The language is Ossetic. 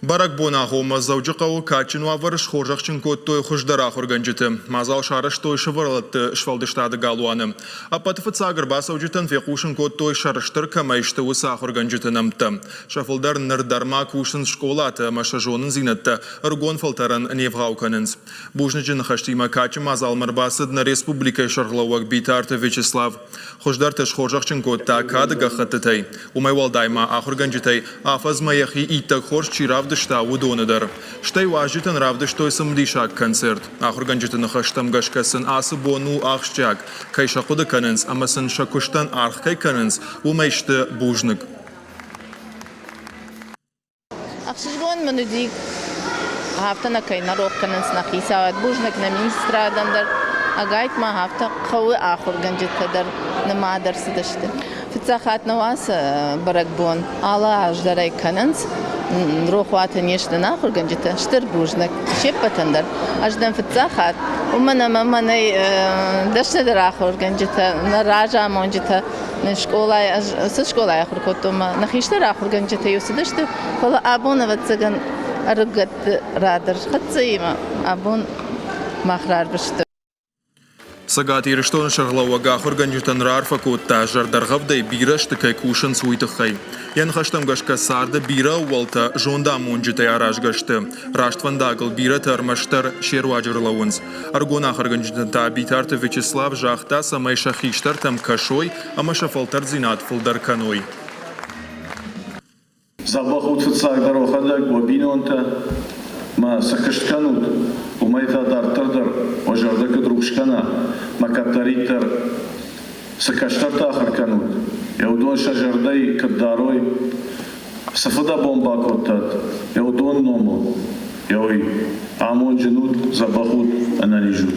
Бӕрӕгбоны агъоммӕ Дзӕуджыхъӕуы кадджын уавӕры схорзӕхджын кодтой хуыздӕр ахуыргӕнджыты. Мадзал сарӕзтой сывӕллӕтты сфӕлдыстады галуаны. Ӕппӕты фыццаг ӕрбацӕуджытӕн фехъусын кодтой, сӕрыстыр кӕмӕй сты, уыцы ахуыргӕнджыты нӕмттӕ. Сӕ фылдӕр ныр дӕр ма кусынц скъолаты ӕмӕ сӕ зонындзинӕдтӕ ӕрыгон фӕлтӕрӕн не вгъау кӕнынц. Бузныджы ныхӕстимӕ кадджын мадзалмӕ ӕрбацыд нӕ республикӕйы сӕргълӕууӕг Битарты Вячеслав. Хуыздӕрты схорзӕхджын кодта кады гӕххӕттытӕй. Уымӕй уӕлдай ма ахуыргӕнджытӕй афӕдзмӕ йӕхи иттӕг хорз чи равдыста, уыдоны дӕр. Стӕй уазджытӕн равдыстой цымыдисаг концерт. Ахуыргӕнджыты ныхӕстӕм гӕсгӕ сын ацы бон у ахсджиаг. Кӕй сӕ хъуыды кӕнынц ӕмӕ сын сӕ куыстӕн аргъ кӕй кӕнынц, уымӕй сты бузныг. Ӕхсызгон мын уыди, афтӕ нӕ кӕй нӕ рох кӕнынц нӕ хицауад. Бузныг нӕ министрадӕн дӕр. Ӕгайтма афтӕ хъӕуы ахуыргӕнджытӕ дӕр нымад ӕрцыдысты. Фыццаг хатт нӕу ацы бӕрӕгбон. Алы аз дӕр ӕй кӕнынц. Рохуаты не сты нӕ ахуыргӕнджытӕ. Стыр бузныг се ппӕтӕн дӕр. Ӕз дӕн фыццаг хатт, уымӕн ӕмӕ мӕнӕй дӕсныдӕр ахуыргӕнджытӕ, нӕ разамонджытӕ Скъолайы ӕз цы скъолайы ахуыр кодтон, мӕ нӕ хистӕр ахуыргӕнджытӕ-иу цыдысты, фӕлӕ абон, ӕвӕццӕгӕн, ӕрыгӕтты рад ӕрхӕццӕ и ӕмӕ абон мах рарвыстой. Цӕгат Ирыстоны сӕргълӕууӕг ахуыргӕнджытӕн раарфӕ кодта, зӕрдӕргъӕвдӕй бирӕ сты кӕй кусынц, уый тыххӕй. Йӕ ныхӕстӕм гӕсгӕ царды бирӕ ӕууӕлтӕ зондамонджытӕй аразгӕ сты. Раст фӕндагыл бирӕтӕ ӕрмӕстдӕр се руаджы рлӕууынц. Ӕрыгон ахуыргӕнджытӕн та Битарты Вячеслав загъта, цӕмӕй сӕ хистӕртӕм кӕсой ӕмӕ сӕ фӕлтӕрддзинад фылдӕр кӕной. Дзӕбӕх ут фыццагдӕр уӕхӕдӕг, уӕ бинонтӕ мӕ цы куыст кӕнут, уымӕй та дарддӕр дӕр уӕ зӕрдӕ куыд рухс кӕна, мӕ кӕддӕриддӕр цы кӕстӕртӕ ахуыр кӕнут, йӕ уыдон сӕ зӕрдӕйы куыд дарой, Цы фыдӕбон бакодтат, йӕ уыдон номыл, йӕ уый. Амонджын ут, дзӕбӕх ут, ӕнӕниз ут.